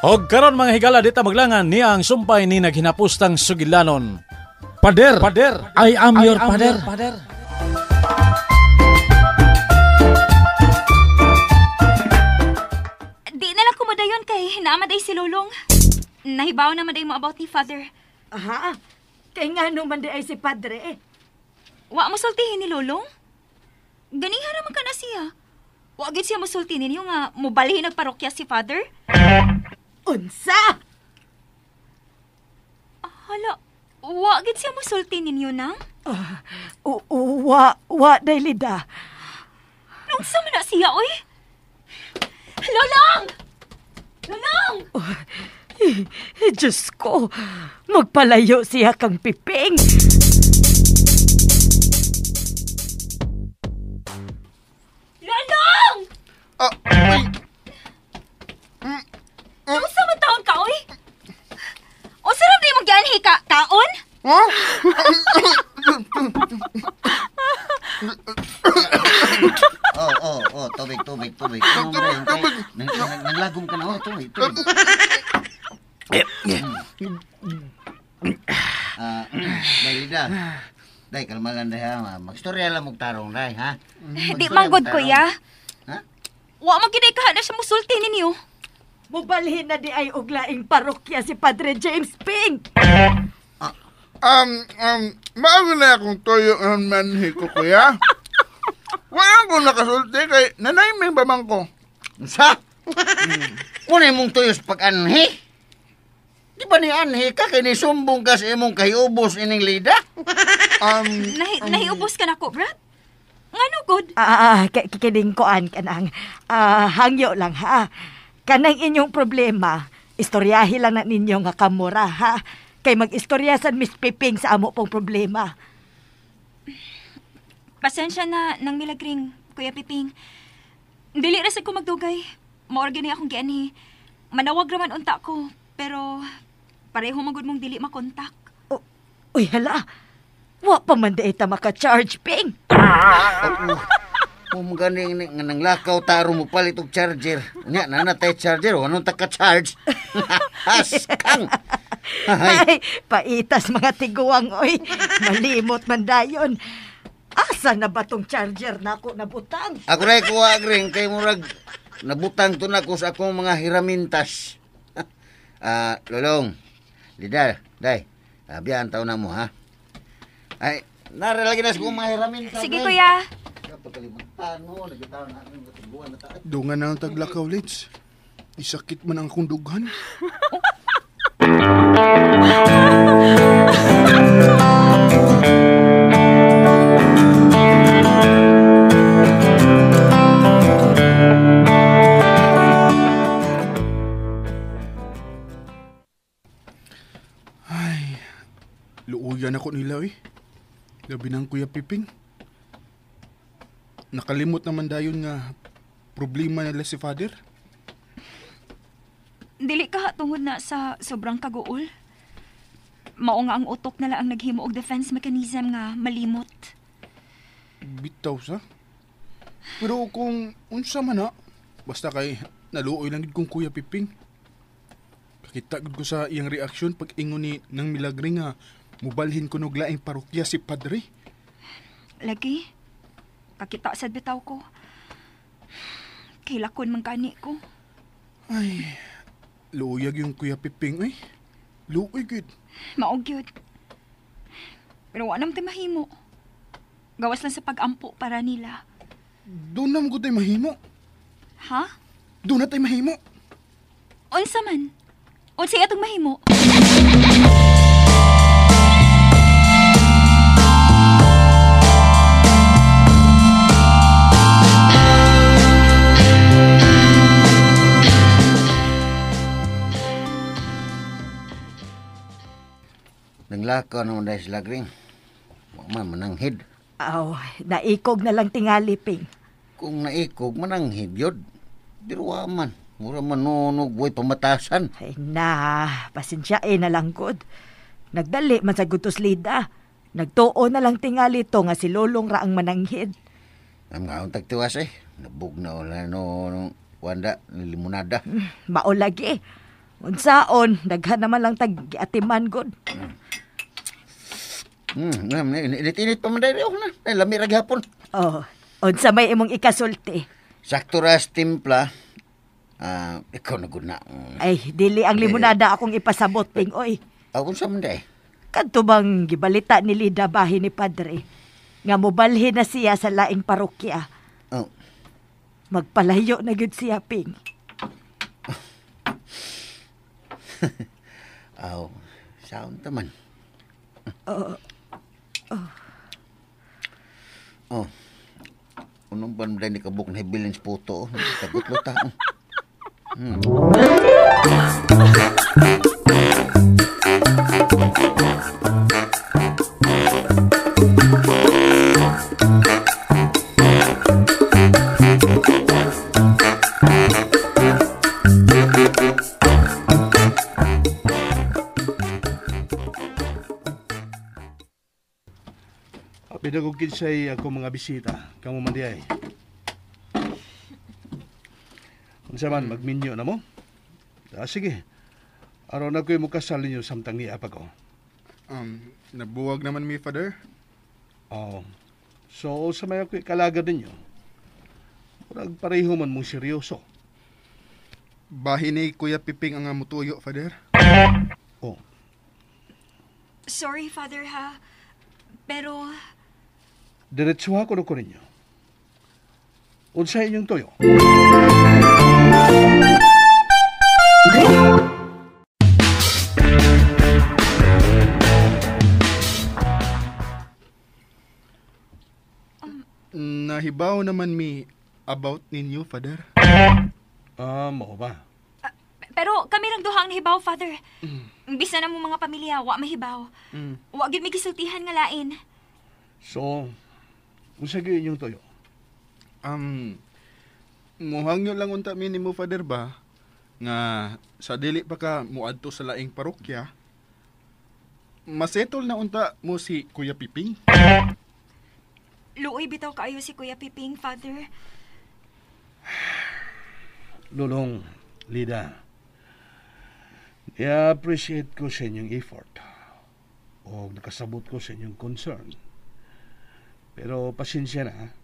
Og karon mga higala, dita maglangan niya ang sumpay ni naghinapustang sugilanon. Pader, pader, I am your pader. Pader. Di na lang kumudayon kay naamaday si Lulong. Nahibaw na maday mo about ni Father. Aha, kay nga man di ay si Padre eh. Wa mo sultihin ni Lulong? Ganiha raman ka na siya. Wa gid siya mosulti ninyo nga mobalhin og parokya si Father? Unsa? Hala, wa gid siya mosulti ninyo nang? Wa day Lida. Unsa man na siya oy? Lolong! Lolong! Oh, Diyos ko, magpalayo siya kang Piping. Lolong! Ay! Unsa man taon ka oy? Unsa ra di mo gianhi ka kaon? Ha? Oh, tubig, tubig, tubig. Tubig. Nanglagom ka na, oh, tubig, tubig. Day, Lida. Day, kalma lang, day, ha. Magstorya lang mong tarong, day, ha? Di manggod, kuya. Ha? Wa man gid ay kaha na siya musulti ninyo. Mubalhin na di ay og laing parokya si Padre James Ping. Maago na akong tuyo ang manhi ko, kuya. Wala ko nakasulti kay nanay may babang ko. Sa? Muna mong tuyo sa pag-anhi? Di ba ni anhi ka kay nisumbong ka sa imong kahiubos ining Lida? Nahiubos ka na ko, Brad? Ngano, good? Kining koan kanang hangyo lang, ha? Kanang inyong problema, istoryahi lang na ninyo nga kamura, ha? Kay mag-istorya san Miss Piping sa amo pong problema. Pasensya na nang milagring, Kuya Piping. Dili ra sad ko magdugay. Maor gani akong gianhi. Manawag raman unta ko, pero pareho man gud mong dili makontak. Oh, uy, hala. Wa pa man di ta maka-charge, Ping. Kung ganing nga nanglakaw taro mo palit og charger. Unya na na tay charger, anong ta ka-charge? Askang. Ay, paitas mga tiguang oy. Malimot man dayon. Asa na ba tong charger nako nabutang? Ako ray kuha ring kay murag nabutang to nako sa akong mga hiramintas. Lolong, Lida, day. Biyaan taon na mo ha. Ay, nara lagi na sa akong mga hiramintas. Sige, kuya. Dungan na ang taglakaw, Lids. Isakit man ang akong dughan. Ay, luuyan ako nila, eh. Labi ng Kuya Piping. Nakalimot naman dayon nga problema nila si Father. Dili ka tungod na sa sobrang kaguol. Mao nga ang utok nala ang naghimo og defense mechanism nga malimot. Bitaw sa. Pero kung unsa man na, basta kay naluoy lang gid kong Kuya Piping. Kakita gid ko sa iyang reaksyon pag ingon ni nang milagre nga mubalhin ko og laing parokya si Padre. Lagi, kakita sad bitaw ko. Kailakon man gani ko. Ay, luuyag yung Kuya Piping, ay. Luoy gud. Mao gyud. Pero wa nam tay mahimo. Gawas lang sa pag-ampo para nila. Doon na mo tay mahimo. Ha? Doon na tay mahimo. Unsa man? Unsay atong mahimo? Nanglakaw naman dahil sila, Green. Wa man mananghid. Aw, naikog na lang tingali, Ping. Kung naikog, mananghid yun. Pero wa man. Mura manunog, way pamatasan. Ay na, pasensyain na lang, good. Nagdali man sa gutos Lida. Nagtuo na lang tingali to nga si Lolong ra ang mananghid. Ang nga akong tagtiwas eh. Nabugna wala no, wanda, limonada. Mao lagi. Unsaon, daghan naman lang tag giatiman gud. Init-init pa man dahil na. Ay, lami ra gihapon. Oh, unsa may imong ikasulti? Sakto ras timpla. Ikaw na gud na. Ay, dili ang limonada akong ipasabot, Ping, oy. Unsa man day? Kadto bang gibalita ni Lida bahin ni Padre nga mobalhin na siya sa laing parokya. Oh. Magpalayo na gyud siya, Ping. Aw, sound taman. Oh. Unong ban man ni kabuk na hibilin sa puto. Tagot lo ta. Pinagugid siya'y ako mga bisita. Kamu man di ay. Unsa man, magminyo na mo? Sige. Aron na ko'y mukasal ninyo samtang niya pa ko. Nabuwag naman mi, Father. Oh. So, sa may ako'y kalagad ninyo, murag pareho man mong seryoso. Bahin ni Kuya Piping ang mutuyo, Father. Oh. Sorry, Father, ha? Pero... Diretsuha ko na ko ninyo. Unsa inyong tuyo? Nahibaw naman mi about ninyo, Father. Mao ba? Pero kami rang duha ang nahibaw, Father. Bisa na mo mga pamilya, wa mahibaw. Wa gyud mi gisultihan nga lain. So, unsa gyud inyong tuyo? Muhangyo lang unta mi nimo, Father, ba? Nga sa dili pa ka muadto sa laing parokya, masettle na unta mo si Kuya Piping. Luoy bitaw kaayo si Kuya Piping, Father. Lulong, Lida, i-appreciate ko sa inyong effort o nakasabot ko sa inyong concern. Pero pasensya na.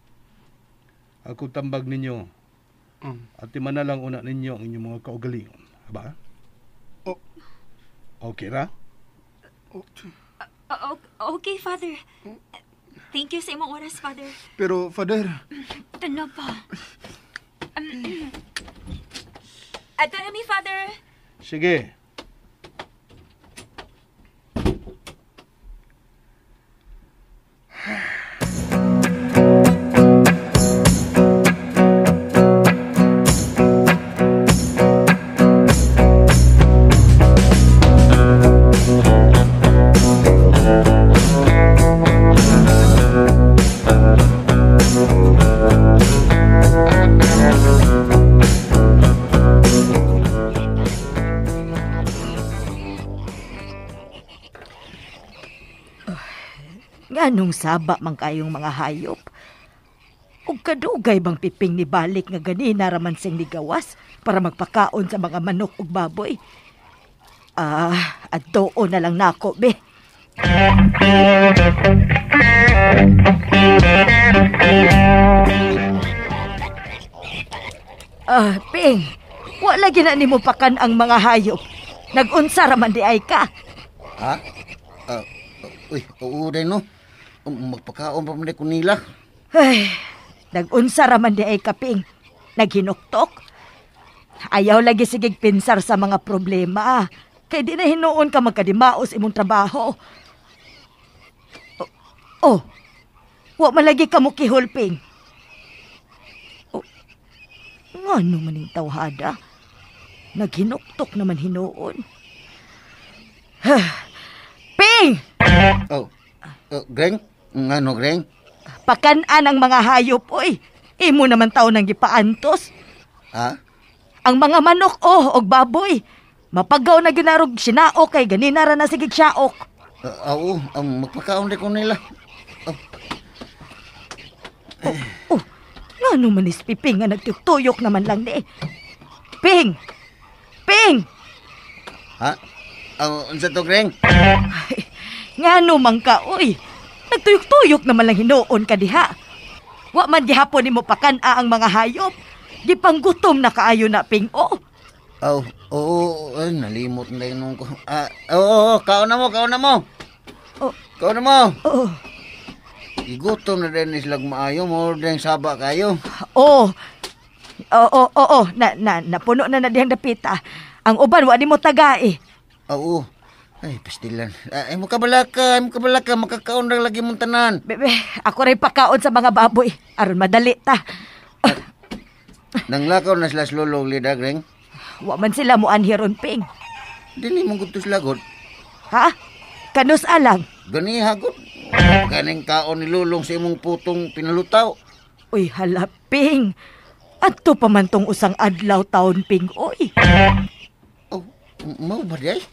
Ako tambag ninyo. At timana lang una ninyo ang inyong mga kaugalingon. Ba? Oh. Okay ra? Okay, Father. Thank you sa imong oras, Father. Pero, Father... Tanaw pa. Ato na mi, Father. Sige. Nganong saba man kayong mga hayop? Ug kadugay bang Piping ni balik nga ganina raman sing nigawas para magpakaon sa mga manok ug baboy? Adtoon na lang nako, be. Ping, wala lagi na nimo pakan ang mga hayop. Nag-unsa raman di ay ka. Ha? Uy, oo din no. Magpakaon pa man ko nila. Ay, nag-unsa raman di ay kaping. Naghinuktok. Ayaw lagi sigig pinsar sa mga problema. Kay di na hinuon ka magkadimaos imong trabaho. Oh, wa man lagi ka mukihulping. Oh, ngano man ning tawhada? Naghinuktok naman hinuon. Ping! Oh, Greng? Ngano, Greng? Pakan-an ang mga hayop, oy. Imo naman tao nang gipaantos. Ha? Ang mga manok, oh, og baboy. Mapagaw na ginarog sinaok kay ganina ra na sigig siyaok. Oo, magpakaon ko nila. Oh, ngano man is Piping nga nagtuyok naman lang ni. Ping! Ping! Ha? Unsa to, Greng? Ay, ngano man ka, oy. Nagtuyok-tuyok naman lang hinuon ka diha. Wa man gihapon nimo pakan-a ang mga hayop. Gipanggutom na kaayo na, Ping. Oh. Oh, oo, ay, nalimot na yun ko. Oo, kaon na mo, kaon na mo. Oh. Kaon na mo. Oh. Igutom na din islag maayo mo, din saba kayo. Oo. Oo, oo, na, napuno na na dihang dapita. Ang uban, wa nimo tagai. Oo. Ay, pastilan. Ay mo kabalaka, ay mo kabalaka, makakaon ra lagi mong tanan. Bebe, ako rin pakaon sa mga baboy. Aron madali ta. Nanglakaw na sila sa lolong lida, Greng. Wa man sila mo anhiron, Ping. Dili mong gusto sila, god. Ha? Kanus alang? Gani, hagod. Kaning kaon ni lulong sa imong putong pinalutaw. Uy, hala, Ping. Adto pa man tong usang adlaw taon, Ping, oy. Oh, mao ba di ay?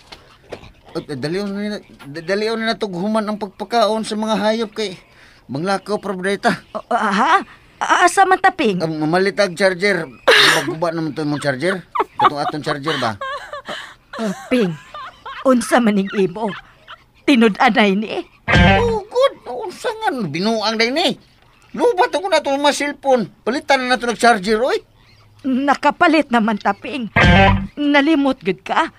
Dalion na natughuman ang pagpakaon sa mga hayop kay manglakaw para ba ta? Oh, ha? Asa man ta, Ping? Ang mamalitag charger. Maguba naman to imong charger. Katong atong charger ba? Oh, Ping, unsa maning imo? Tinud-anay ni. Oh, good. Unsa nga binuang day ni. Lubat ako na itong mga cellphone. Palitan na nato ng charger, oy. Nakapalit naman ta, Ping. Nalimot gud ka.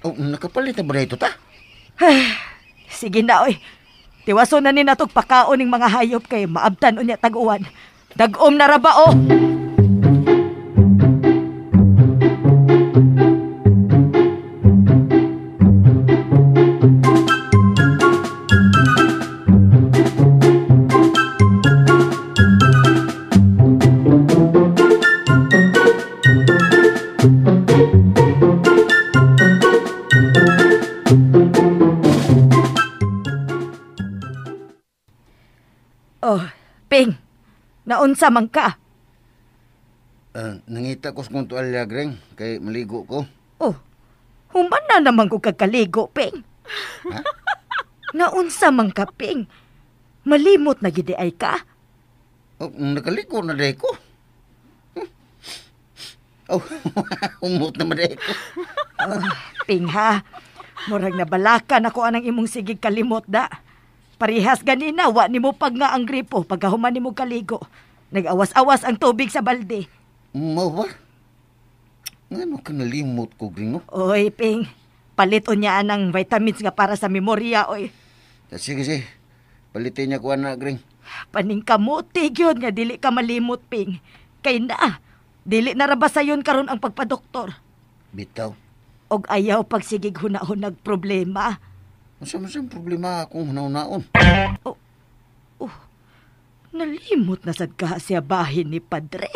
Oh, nakapalit na ba ito ta? Sige na, oy. Tiwaso na ni natog pakaon ng mga hayop kay maabtan unya tag-uwan. Dag-om na ra ba, oh? Oh, Ping, naunsa man ka? Nangita ko sa kong tuwalya, Greng, kay maligo ko. Oh, human na naman ko kagkaligo, Ping. Ha? Naunsa man ka, Ping. Malimot na gidi ay ka. Oh, nakaligo na day ko. Oh, umot na man day ko. Oh, Ping ha, murag nabalakan ako anang imong sigig kalimot da. Parihas ganina, wa nimo pag nga ang gripo pagkahuman nimo kaligo. Nag-awas-awas ang tubig sa balde. Mao ba? Ngano ka nalimot ko, Gringo? Oy, Ping, palit unya ang vitamins nga para sa memorya, oy. Sige, sige. Palitin niya ko ana, Gring. Paningkamuti gyud nga dili ka malimot, Ping. Kay na, dili na ra ba sayon karon ang pagpadoktor? Bitaw. Og ayaw pagsigig hunahunag problema. Unsa man siyang problema akong hunahunaon? Oh, nalimot na sad ka siya bahin ni Padre.